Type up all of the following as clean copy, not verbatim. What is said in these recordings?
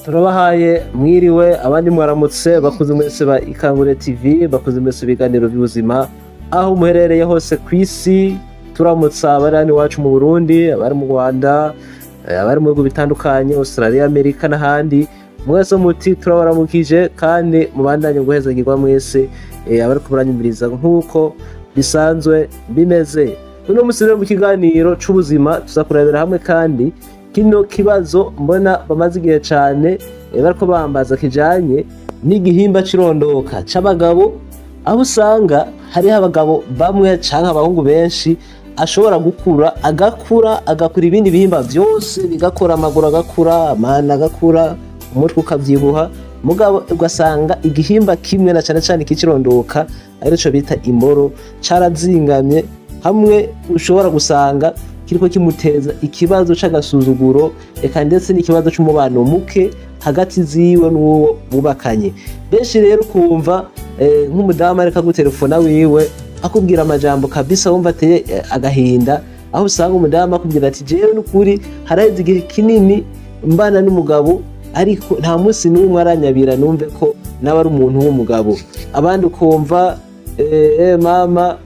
Turabahaye mwiriwe, abandi mwaramutse. Bakuze mwese ba Ikangure TV, bakuze mwese ibiganiro by'ubuzima aho muherereye hose ku isi. Turamutsa abari hano iwacu mu Burundi, abari mu Rwanda, abari mu bihugu bitandukanye, Australia, Amerika n'ahandi mwese. Muti turabaramukije kandi mubandanye guhezagirwa mwese, abariko muranyumviriza nk'uko bisanzwe bimeze. Uno musi rero mu kiganiro c'ubuzima tuza kurabira hamwe kandi kino kibazo mbona bamaze igihe cane bariko bambaza, kijanye n'igihimba c'irondoka c'abagabo, aho usanga hariho abagabo bamwe canke abahungu benshi ashobora gukura, agakura, agakura, ibindi bihimba vyose bigakura, amaguru agakura, amana agakura, umutwe ukavyibuha, mugabo ugasanga igihimba kimwe, na cane cane ikicirondoka, arico bita imboro, carazingamye, hamwe ushobora gusanga kiriko kimuteza ikibazo c'agasuzuguro, eka ndetse n'ikibazo c'umubano muke hagati ziwe n'uwo bubakanye. Benshi rero kumva nk'umudamu ariko agutelefona wiwe, akubwira amajambo kabisa wumva ateye agahinda, aho usanga umudamu akubwira ati: "Jewe n'ukuri haraheze igihe kinini mbana n'umugabo, ariko nta munsi n'umwe aranyabira numve ko nawe ari umuntu w'umugabo." Abandi ukumva mama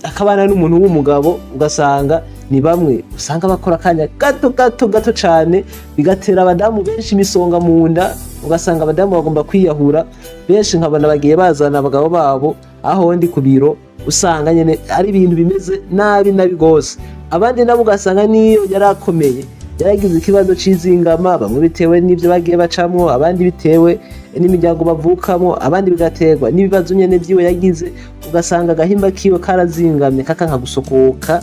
akabana n'umuntu w'umugabo, ugasanga ni bamwe usanga bakora akanya gato gato gato cane, bigatera abadamu benshi imisonga mu nda, ugasanga abadamu bagomba kwiyahura. Benshi nkabona bagiye bazana abagabo babo aho ndi ku biro, usanga nyene ari ibintu bimeze nabi nabi gose. Abandi nabo ugasanga niyo yari akomeye yaragize ikibazo c'izingama, bamwe bitewe n'ivyo bagiye bacamwo, abandi bitewe n'imiryango bavukamo, abandi bigaterwa n'ibibazo nyene vyiwe yagize, ugasanga agahimba kiwe karazingamye, kakanka gusokoka,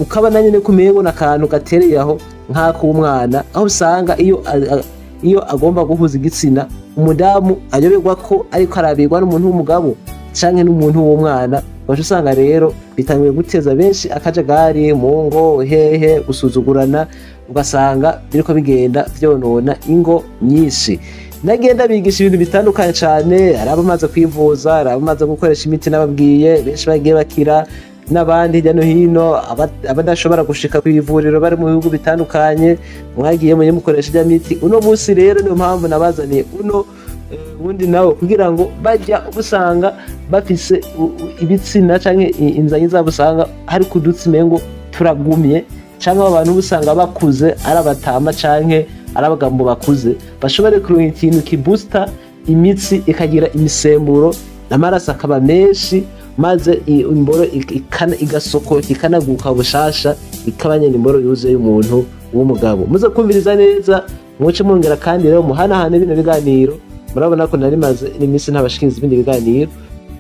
ukabona nyene kumengo n'akantu gatereye aho nk'ak'umwana, aho usanga iyo agomba guhuza igitsina, umudamu ayoberwa ko ariko arabirwa n'umuntu w'umugabo canke n'umuntu w'umwana. Ugaca usanga rero bitanguye guteza benshi akajagari mu ngo, hehe gusuzugurana, ugasanga biriko bigenda vyonona ingo nyinshi. Nagenda bigisha ibintu bitandukanye cane. Hari abamaze kwivuza, hari abamaze gukoresha imiti nababwiye, benshi bagiye bakira, n'abandi hirya no hino abadashobora gushika kw'ivuriro bari mu bihugu bitandukanye, mwagiye mujye mukoresha ijya miti. Uno munsi rero niyo mpamvu nabazaniye uno wundi nawe, kugira ngo bajya usanga bafise ibitsina canke inzanyi zabo usanga hari kudutsi umengo turagumye, canke abo bantu usanga bakuze, ari abatama canke ari abagabo bakuze, bashobore kuronka ikintu kibusta imitsi, ikagira imisemburo, amaraso akaba menshi, maze imboro igasokoka, ikanaguka bushasha, ikaba nyene imboro yuzuye y'umuntu w'umugabo. Muze kumviriza neza, muce mwongera kandi rero muhanahane bino biganiro. Murabona ko nari maze n'iminsi ntabashikiriza ibindi biganiro,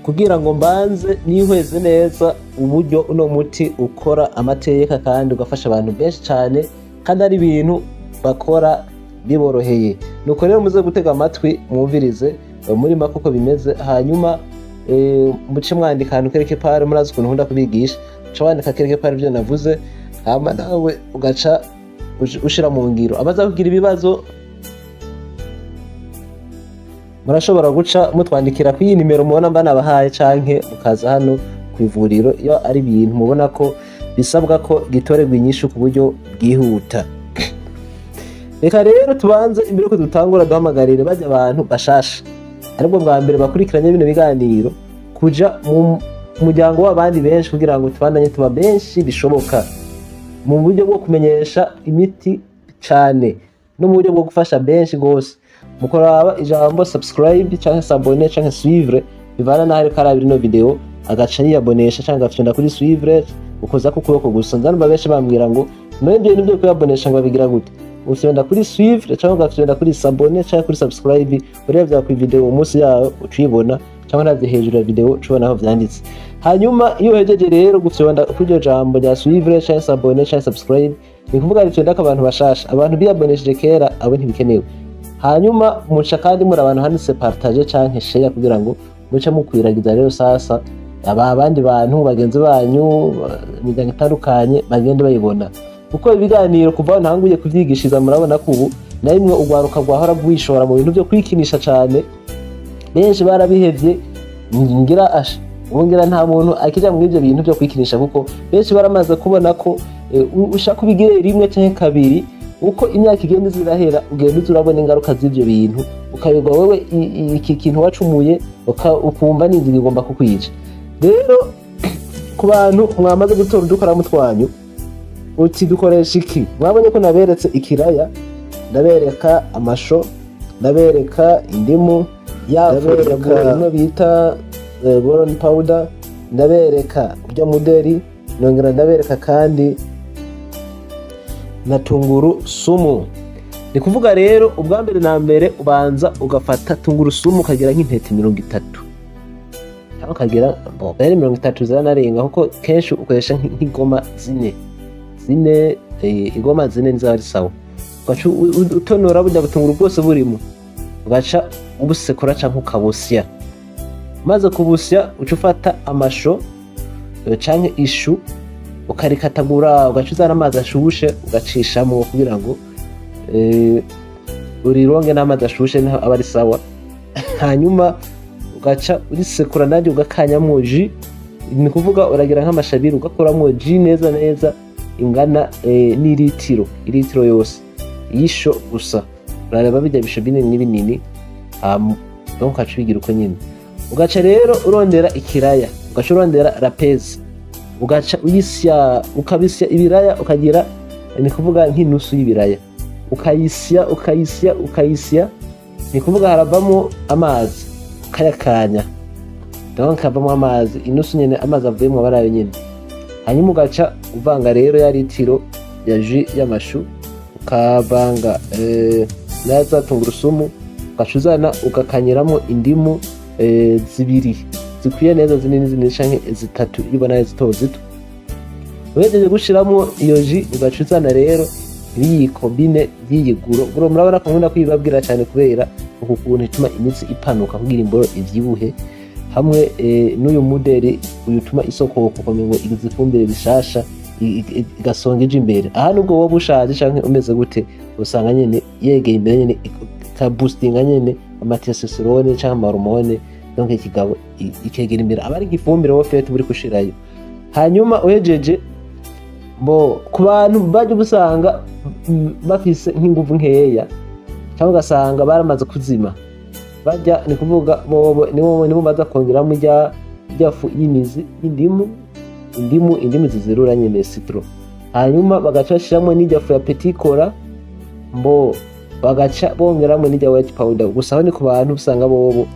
kugira ngo mbanze nihweze neza uburyo uno muti ukora amateka kandi ugafasha abantu benshi cyane, kandi ari ibintu bakora biboroheye. Nuko rero muze gutega amatwi, mwumvirize muri make uko bimeze, hanyuma muce mwandika ahantu quelque part. Murazi ukuntu nkunda kubigisha, uca wandika quelque part ibyo navuze, hama nawe ugaca ushira mu ngiro. Abaza kugira ibibazo murashobora guca mutwandikira kuri iyi nimero mubona mba nabahaye, canke mukaza hano ku ivuriro iyo ari ibintu mubona ko bisabwa ko gitorerwa inyishu ku buryo bwihuta. Reka rero tubanze, imbere yuko dutangura, duhamagarire bajya abantu bashasha aribwo bwa mbere bakurikiranye bino biganiro kuja mu muryango w'abandi benshi, kugira ngo tubandanye tuba benshi bishoboka, mu buryo bwo kumenyesha imiti cane no mu buryo bwo gufasha benshi gose. Mu kuraba ijambo subscribe canke s'abonner canke suivre, bivana n'aho ariko arabira ino video, agaca yiyabonesha canke agafyonda kuri suivre, ukozako ukuboko gusa. Nzanumva benshi bambwira ngo: "None ibyo bintu byo kuyabonesha ngo babigira gute?" Ufyonda kuri suivre canke ugafyonda kuri s'abonner canke kuri subscribe. Urebye ku video umunsi yayo uca uyibona, cyangwa uravye hejuru ya video uca ubona aho vyanditse. Hanyuma iyo uhejeje rero gufyonda kuri iryo jambo rya suivre canke s'abonner canke subscribe, ni kuvuga rifyondako abantu bashasha, abantu biyabonesheje kera abo ntibikenewe. Hanyuma muca kandi muri abantu handitse partage canke share, kugira ngo muce mukwiragiza rero sasa aba abandi bantu bagenzi banyu, imiryango itandukanye, bagende bayibona, kuko ibiganiro kuva aho ntanguye kuvyigishiriza, murabona ko ubu na rimwe urwaruka rwahora rwishora mu bintu vyo kwikinisha cane, benshi barabihevye. Ngira asha ubu ngira nta muntu akija muri ivyo bintu vyo kwikinisha, kuko benshi baramaze kubona ko ushaka ubigire rimwe canke kabiri. Uko imyaka igenda iza irahera, ugenda uza urabona ingaruka z'ivyo bintu, ukayoberwa wewe iki kintu wacumuye, ukumva n'inzira igomba kukwica. Rero ku bantu mwamaze gutora udukaramu twanyu, uti dukoresha iki? Mwabonye ko naberetse ikiraya, ndabereka amasho, ndabereka indimu, ndabereka ino bita boron powder, ndabereka urya muderi, nongera ndabereka kandi na tunguru sumu. Ni kuvuga rero, ubwa mbere na mbere ubanza ugafata tungurusumu, ukagira nk'intete 30 cyangwa ukagira, bon, rero 30 ziranarenga, kuko kenshi ukoresha nk'igoma zine zine, igoma zine nizaba ari sawa. Ugaca utonora burya butunguru bwose burimo, ugaca ubusekura canke ukabusya. Umaze kubusya, uca ufata amasho canke ishu, ukarikatagura, ugaca uzana amazi ashushe ugacishamwo kugira ngo urironge n'amazi ashushe, niho aba ari sawa. Hanyuma ugaca urisekura naryo, ugakanyamwo jus. Ni kuvuga uragira nk'amashabiri, ugakuramwo jus neza neza ingana n'iritiro, iritiro yose y'isho gusa. Urareba bijya bisho binini binini, donc ugaca ubigira uko nyine. Ugaca rero urondera ikiraya, ugaca urondera rapezi, ugaca uyisya, ukabisya ibiraya, ukagira, ni kuvuga nk'inusu y'ibiraya, ukayisya, ukayisya, ukayisya. Ni kuvuga haravamo amazi, ukayakanya, donc havamo amazi inusu nyene, amazi avuyemo aba ari ayo nyene. Hanyuma ugaca uvanga rero ya litiro ya jus y'amashu, ukavanga na za tungurusumu, ugaca uzana ugakanyiramo indimu zibiri zikwiye neza, zinini zinini, canke zitatu iyo ubona ari zito zito. Uhejeje gushiramo iyo jus, ugaca uzana rero ibiyiko 4 by'iyi guro. Guro murabona ko nkunda kuyibabwira cyane, kubera uku kuntu ituma imitsi ipanuka kugira imboro ivyibuhe, hamwe n'uyu muderi uyu utuma isokoka ukomeye, ngo igize ifumbire bishasha, igasonga ija imbere. Aha nubwo woba ushaje canke umeze gute, usanga nyene yegeye imbere nyene, ikaboostinga nyene ama testostérone canke ama hormones, donc ikigabo ikegera imbere, aba ari nk'ifumbire au fait uri gushirayo. Hanyuma uhejeje bo, ku bantu bajya usanga bafise nk'inguvu nkeya, cyangwa ugasanga baramaze kuzima, bajya, ni kuvuga bobo nibo baza kongeramo rya fu y'imizi y'indimu, indimu zizirura nyene, citron. Hanyuma bagaca bashiramo n'irya fu ya petit cola, mbo bagaca bongeramo n'irya white powder. Gusa aho ni ku bantu usanga bobo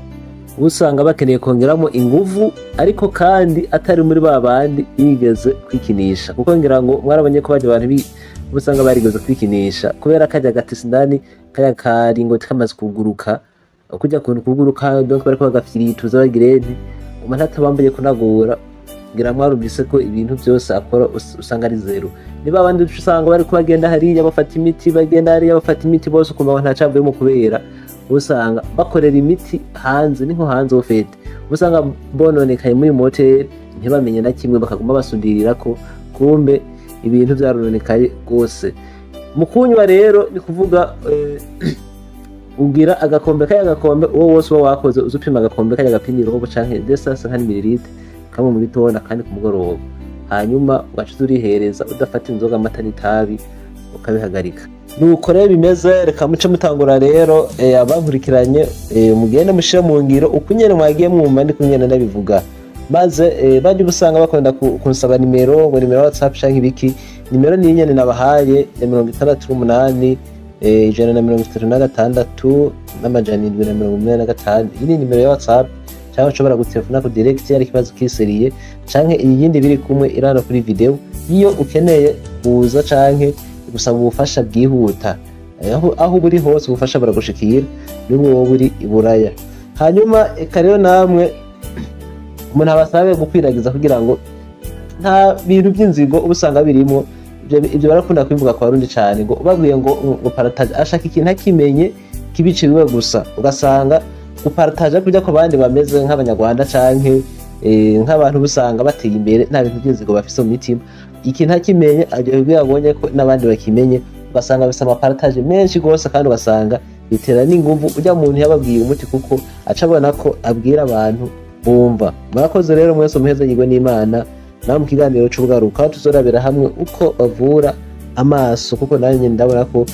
usanga bakeneye kongeramo inguvu, ariko kandi atari muri ba bandi bigeze kwikinisha, kuko ngira ngo mwarabonye ko bajya abantu usanga barigeze kwikinisha, kubera kajya gatisi indani, kajya karingoti kamaze kuguruka, kujya kuntu kuguruka, donc bariko bagafyirituza bagirente, umuntu atabambaye kunagura. Ngira mwarumvise ko ibintu byose akora usanga ari zéro. Niba abandi usanga bariko bagenda hariya bafata imiti, bagenda hariya bafata imiti, bose ukumva ngo ntacavuyemo, kubera usanga bakorera imiti hanze, ni nko hanze au fait, usanga bononekaye muri moteri, ntibamenye na kimwe, bakaguma basudirira ko kumbe ibintu byarononekaye rwose. Mu kunywa rero, ni kuvuga ugira agakombe kaya gakombe uwo wose uba wakoze, uza upima agakombe kaya gapima irobo canke 250 millilitres, kamwe mu gitondo akandi ku mugoroba. Hanyuma ugaca uza urihereza, udafata inzoga, amata n'itabi ukabihagarika. Nuko rero bimeze. Reka muce mutangura rero, abankurikiranye, mugende mushire mu ngiro uko nyene mwagiye mwumva ndi kumwe ndabivuga. Maze bajya usanga bakunda kunsaba nimero, ngo nimero ya WhatsApp canke ibiki. Nimero ni nyene nabahaye ya 68 136 785. Iyi ni nimero ya WhatsApp, cyangwa ushobora gutelefona ku direct ari ikibazo kiseriye, canke iyi yindi biri kumwe irano kuri video, iyo ukeneye kuza canke gusaba ubufasha bwihuta. Aho uri hose ubufasha buragushikira, nubwo wowe uri i Buraya. Hanyuma eka rero namwe umuntu abasabe gukwiragiza, kugira ngo nta bintu by'inzigo uba usanga birimo. Ibyo barakunda kubivuga ku Barundi cyane, ngo ubabwiye ngo partage, ashaka ikintu akimenye kibiciriwe gusa. Ugasanga gupartaja kujya ku bandi bameze nk'Abanyarwanda canke nk'abantu usanga bateye imbere, nta bintu by'inzigo bafise mu mitima, ikintu akimenye aryoherwa iyo abonye ko n'abandi bakimenye, ugasanga bafise ama partage menshi gose, kandi ugasanga bitera n'inguvu ujya muntu yababwiye umuti, kuko aca abona ko abwira abantu bumva. Murakoze rero mwese, muheze yigwe n'Imana. Nawe mu kiganiro c'ubugaruka tuzorabira hamwe uko bavura. amaso, kuko nanjye ndabona ko